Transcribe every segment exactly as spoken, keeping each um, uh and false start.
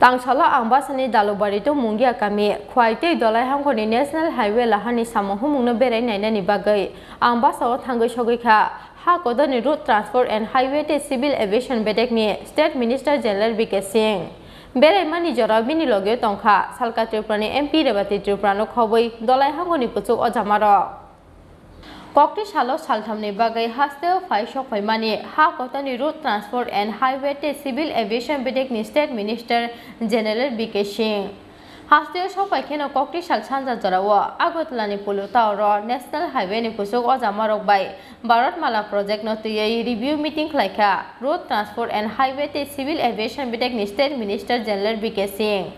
Tangsalo Ambasani Dalubari to Mungia kami, Khwai tei Dolai hangkhorni National Highway laharni samung humungno berai nainani bagwi Ambasao thangwi sogwi kha. Ha kotorni Road Transport and Highway tei Civil Aviation bedekni State Minister General B K Singh. Beraimani jorao bini logeo tongkha Salka Tripurani M P Rebati Tripurano khobwi Dolai hangkhorni kuchuk ojamarok. Kokti salo salthamni bagwi hasteo phai sokphaimani ha kotorni Road Transport and Highway tei Civil Aviation bedekni State Minister General B K Singh. Hasteo sokphai kheno kokti sal sanja jorao Agartalani Polo Tower-o National Highway-ni kuchuk ojamarok bai Bharatmala project-no twiwi review meeting khlaikha Road Transport and Highway tei Civil Aviation bedekni State Minister General B K Singh.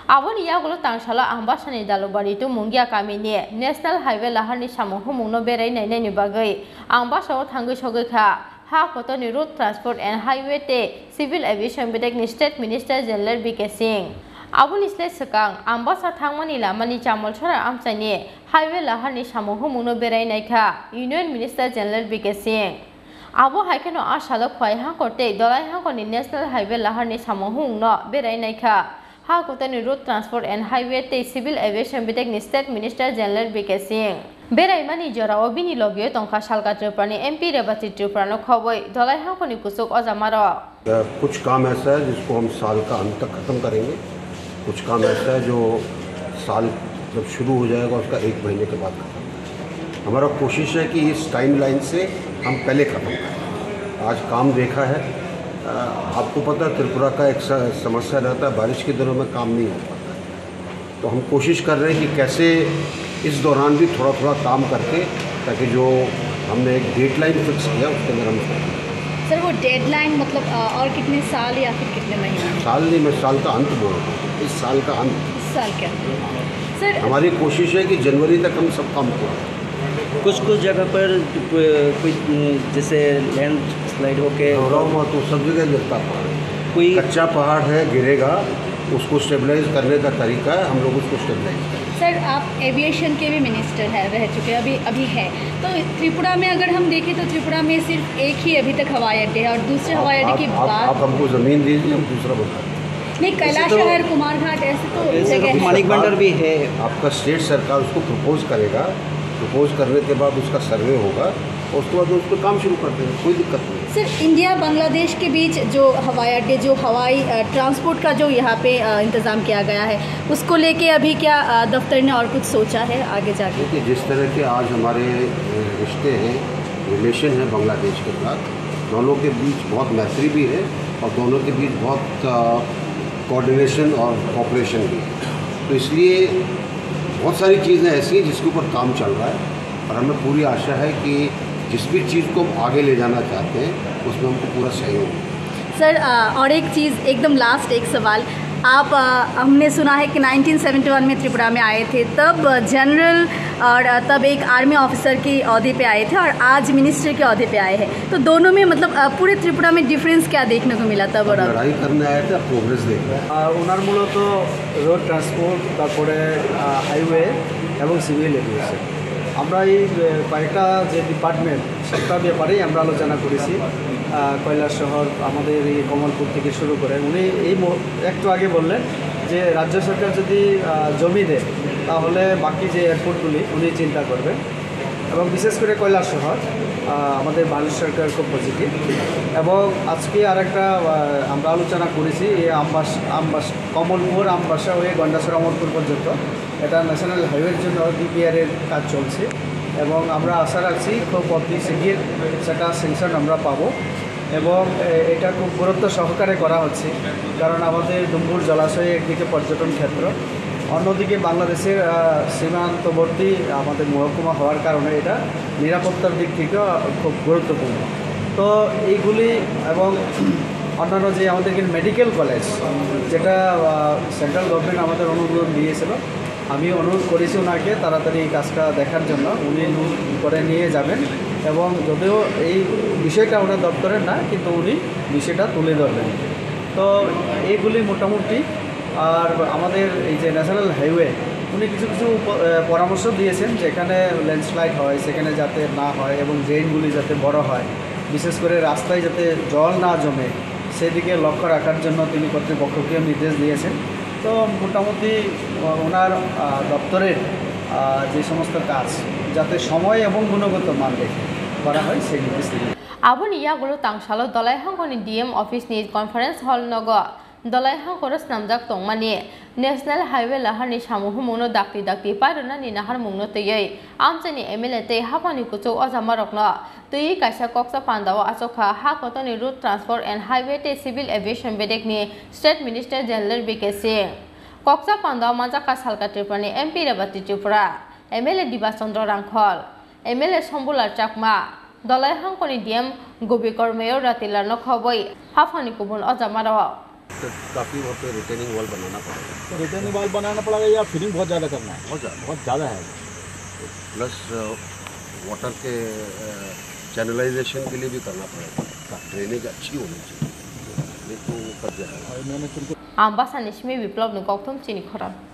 Aboni yagulo tangsalo Ambasani Dalubari to Mungia kamini National Highway laharni samung humungno berai nainani bagwi Ambasao thangwi sogwi kha. Ha kotorni Road Transport and Highway tei Civil Aviation bedekni State Minister General B K Singh. Aboni slai swkang Ambasa thangmani lamani Chamalsora amchaini highway laharni samung humungno berai naikha Union Minister General B K Singh. Abo hai kheno a salo Khwai hangkor tei Dolai hangkorni National Highway laharni samung humungno berai naikha. Ha kotorni Road Transport and Highway tei Civil Aviation bedekni State Minister General B K Singh. Beraimani jorao bini logeo tongkha Salka Tripurani M P Rebati Tripurano khobwi Dolai hangkhorni kuchuk ojamarok. अ, कुछ काम ऐसा है जिसको हम साल का अंत तक खत्म करेंगे। कुछ काम ऐसा है जो साल जब शुरू हो जाएगा, उसका एक महीने के बाद खत्म करेंगे। हमारा कोशिश है कि इस टाइमलाइन से हम पहले खत्म करें। आज काम देखा है, अ, आपको पता है, त्रिपुरा का एक स-, समस्या रहता है, बारिश के दिनों में काम नहीं हो पाता है। तो हम कोशिश कर रहे हैं कि कैसे इस दौरान भी थोड़ा-थोड़ा काम करके, ताकि जो हमने एक डेडलाइन फिक्स किया, उसके अंदर हम सर, वो डेडलाइन मतलब, अ, और कितने साल या फिर कितने महीने? साल नहीं, मैं साल का अंत बोल रहा हूँ, इस साल का अंत। इस साल के अंत। सर, हमारी कोशिश है कि जनवरी तक हम सब काम पूरा करें। कुछ कुछ जगह पर कोई, कोई, जैसे लैंडस्लाइड होके गाँव में तो सब जगह गिरता पहाड़ है। कोई कच्चा पहाड़ है, गिरेगा, उसको स्टेबलाइज करने का तरीका है, हम लोग उसको स्टेबलाइज करेंगे। सर, आप एविएशन के भी मिनिस्टर हैं, रह चुके हैं, अभी, अभी हैं। तो त्रिपुरा में अगर हम देखें तो त्रिपुरा में सिर्फ एक ही अभी तक हवाई अड्डे है और दूसरे आप, हवाई अड्डे आप, की आप, बात आप हमको ज़मीन दीजिए, हम दूसरा बता देंगे। नहीं, वैसे तो कैलाश शहर, कुमारघाट, ऐसे तो ऐसे तो जगह है। मानिक बंडर भी है। आपका स्टेट सरकार उसको प्रपोज करेगा, प्रपोज करने के बाद उसका सर्वे होगा, उसके बाद उस पर काम शुरू कर देंगे, कोई दिक्कत नहीं। सर, इंडिया बांग्लादेश के बीच जो हवाई अड्डे, जो हवाई, अ, ट्रांसपोर्ट का जो यहाँ पे, अ, इंतज़ाम किया गया है, उसको लेके अभी क्या, अ, दफ्तर ने और कुछ सोचा है आगे जाके? देखिए, जिस तरह के आज हमारे, अ, रिश्ते हैं, रिलेशन है बांग्लादेश के साथ, दोनों के बीच बहुत मैत्री भी है और दोनों के बीच बहुत, अ, कोऑर्डिनेशन और कोऑपरेशन भी है। तो इसलिए बहुत सारी चीज़ें ऐसी हैं जिसके ऊपर काम चल रहा है और हमें पूरी आशा है कि जिस भी चीज़ को हम आगे ले जाना चाहते हैं, उसमें हमको पूरा सहयोग मिले। सर, अ, और एक चीज़, एकदम लास्ट एक सवाल, आप, अ, हमने सुना है कि नाइनटीन सेवेंटी वन में त्रिपुरा में आए थे, तब जनरल और, अ, तब एक आर्मी ऑफिसर के ओहदे पे आए थे और आज मिनिस्टर के ओहदे पे आए हैं, तो दोनों में मतलब, अ, पूरे त्रिपुरा में डिफरेंस क्या देखने को मिला तब और अब? लड़ाई करने आए थे, अब प्रोग्रेस देख रहे हैं। আহ, ওনার মূলত রোড ট্রান্সপোর্ট, তারপরে, আহ, হাইওয়ে এবং সিভিল এভিয়েশন। আমরা এই, আহ, কয়েকটা যে ডিপার্টমেন্ট, সবটা ব্যাপারেই আমরা আলোচনা করেছি। আহ, কৈলাসহর, আমাদের এই কমলপুর থেকে শুরু করে উনি এই মো-, একটু আগে বললেন যে রাজ্য সরকার যদি, আহ, জমি দেয়, তাহলে বাকি যে এয়ারপোর্টগুলি উনি চিন্তা করবেন। এবং বিশেষ করে কৈলাসহর, আহ, আমাদের ভারত সরকার খুব পজিটিভ। এবং আজকে আরেকটা, আহ, আমরা আলোচনা করেছি, এই আমবাস-, আমবাস-, কমলপুর, আমবাসা হয়ে গন্ডাছড়া, অমরপুর পর্যন্ত এটা ন্যাশনাল হাইওয়ের জন্য ডিপিআর এর কাজ চলছে। এবং আমরা আশা রাখছি খুব অতি শীঘ্র সেটা স্যাংশন আমরা পাবো। এবং, এ, এটা খুব গুরুত্ব সহকারে করা হচ্ছে, কারণ আমাদের ডুম্বুর জলাশয় একদিকে পর্যটন ক্ষেত্র, অন্যদিকে বাংলাদেশের, আহ, সীমান্তবর্তী আমাদের মহকুমা হওয়ার কারণে এটা নিরাপত্তার দিক থেকেও খুব গুরুত্বপূর্ণ। তো এইগুলি এবং অন্যান্য যে আমাদের এখানে মেডিকেল কলেজ, যেটা, আহ, সেন্ট্রাল গভর্নমেন্ট আমাদের অনুমোদন দিয়েছিল, আমি অনুরোধ করেছি ওনাকে তাড়াতাড়ি এই কাজটা দেখার জন্য, উনি লুট করে নিয়ে যাবেন এবং যদিও এই বিষয়টা ওনার দপ্তরের না, কিন্তু উনি বিষয়টা তুলে ধরবেন। তো এইগুলি মোটামুটি। আর আমাদের এই যে ন্যাশনাল হাইওয়ে, উনি কিছু কিছু প-, আহ, পরামর্শ দিয়েছেন, যেখানে ল্যান্ডস্লাইড হয় সেখানে যাতে না হয় এবং ড্রেনগুলি যাতে বড় হয়, বিশেষ করে রাস্তায় যাতে জল না জমে, সেদিকে লক্ষ্য রাখার জন্য তিনি কর্তৃপক্ষকে নির্দেশ দিয়েছেন। তো মোটামুটি, আহ, ওনার, আহ, দপ্তরের, আহ, যে সমস্ত কাজ যাতে সময় এবং গুণগত মান রেখে করা হয়, সেই নির্দেশ তিনি। Aboni yagulo tangsalo Dolai hangkoni D M office ni conference hall nogo Dolai hangkoro snamjak tongmani National Highway laharni samung humungno dakti dakti pairwnani naharmungno twiwi amchaini M L A tei haphangni kuchuk ojamarokno twiwi kaisa koksa pandao achukha ha kotorni Road Transport and Highway tei Civil Aviation bedekni State Minister General B K Singh. Koksa pandao manjakha salka Tripurani M P Rebati Tripura, M L A Diba Chandra Rangkhol, M L A Shambhulal Chakma, Dolai hangkoni D M Gobi Kormayo Ratilalno khobwi haphangni kubun ojamarok. तो काफ़ी वहाँ पे retaining wall बनाना पड़ेगा। Retaining wall बनाना पड़ेगा या फिलिंग बहुत ज़्यादा करना है? बहुत ज़्यादा। बहुत ज़्यादा है। प्लस, अ, वाटर के, अ, चैनलाइजेशन के लिए भी करना पड़ेगा। ड्रेनेज अच्छी होनी चाहिए, नहीं तो वो कब जाएगा? और मैंने तुमको Ang bwsani simi Biplobni kokthum chini khorang.